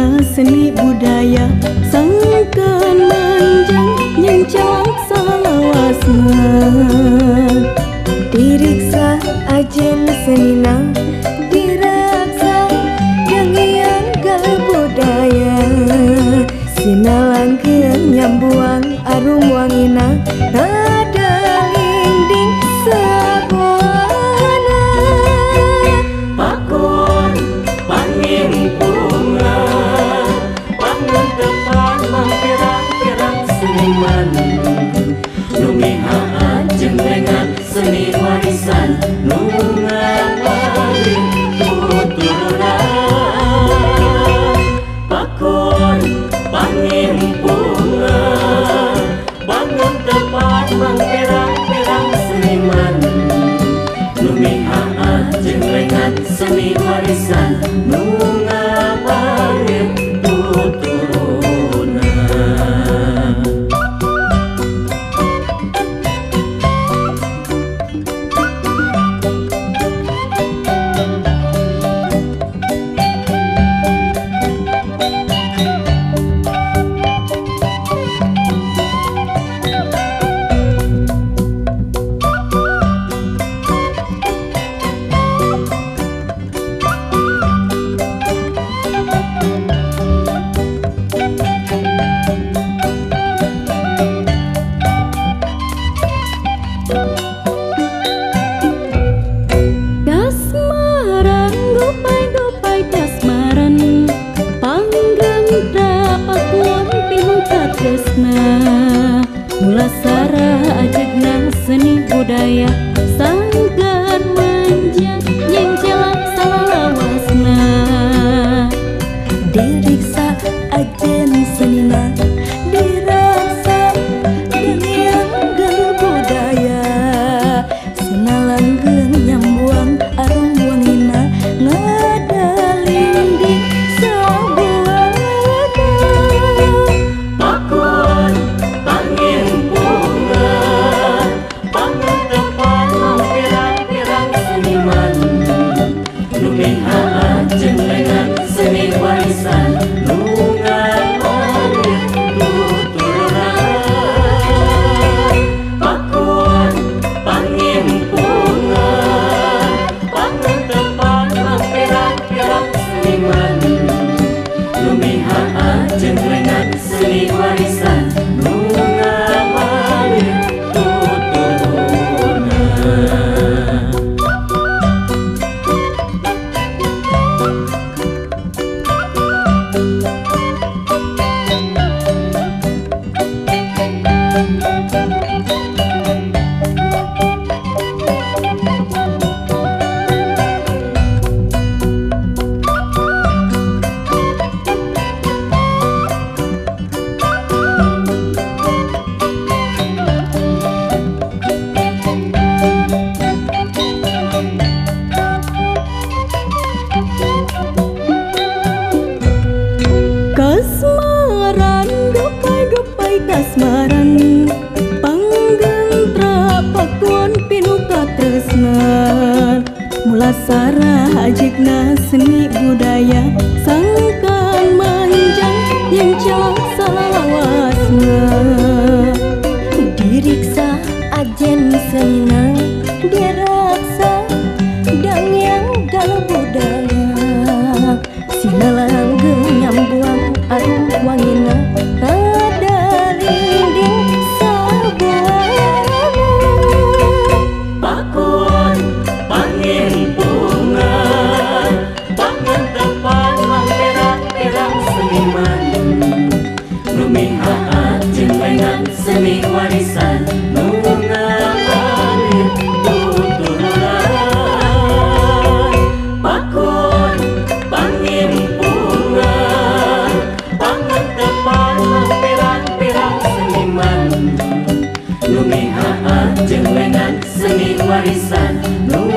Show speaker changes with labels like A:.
A: Ajegna seni budaya sangkan manjang nyencang salawasna.
B: Diriksa ajen senina diraksa yang budaya sinalangkeun nyambuang arum wangina ada linding sabuana.
C: Pakon pangimpungan pangentepan mangpirang-pirang seniman nu mihaan jeung lengan seni warisan nu ngabalir tuturunan. Pakon pangimpungan pangentepan mangpirang-pirang seniman nu mihaan jeung lengan seni warisan nu ngabalir tuturunan.
A: Kasmaran gopai-gopai kasmaran panggentra pakuan pinuka tresna mulasara ajegna seni budaya sangkan manjang nyencelak salalawasna.
B: Diriksa ajen senina diraksa yang budaya sinalangkeun nyambuang arum wangina ngadalinding sabuana.
C: Pakon pangimpungan pangentepan mangpirang-pirang seniman nu mihaan jeung lengan seni warisan nu ngabalir tuturunan. Pakon pangimpungan pangentepan mangpirang-pirang seniman nu mihaan jeung lengan seni warisan nu ngabalir tuturunan.
A: Kasmaran gopai-gopai kasmaran panggentra pakuan pinuka tresna mulasara ajegna seni budaya sangkan manjang nyencelak salalawasna.
B: Diriksa ajen senina diraksa yang budaya sinalangkeun nyambuang arum wangina ada linding sabuana.
C: Pakon pangimpungan pangentepan mangpirang-pirang seniman nu mihaan jeung lengan seni warisan nu ngabalir tuturunan. Pakon pangimpungan pangentepan mangpirang-pirang seniman nu mihaan jeung lengan seni warisan nu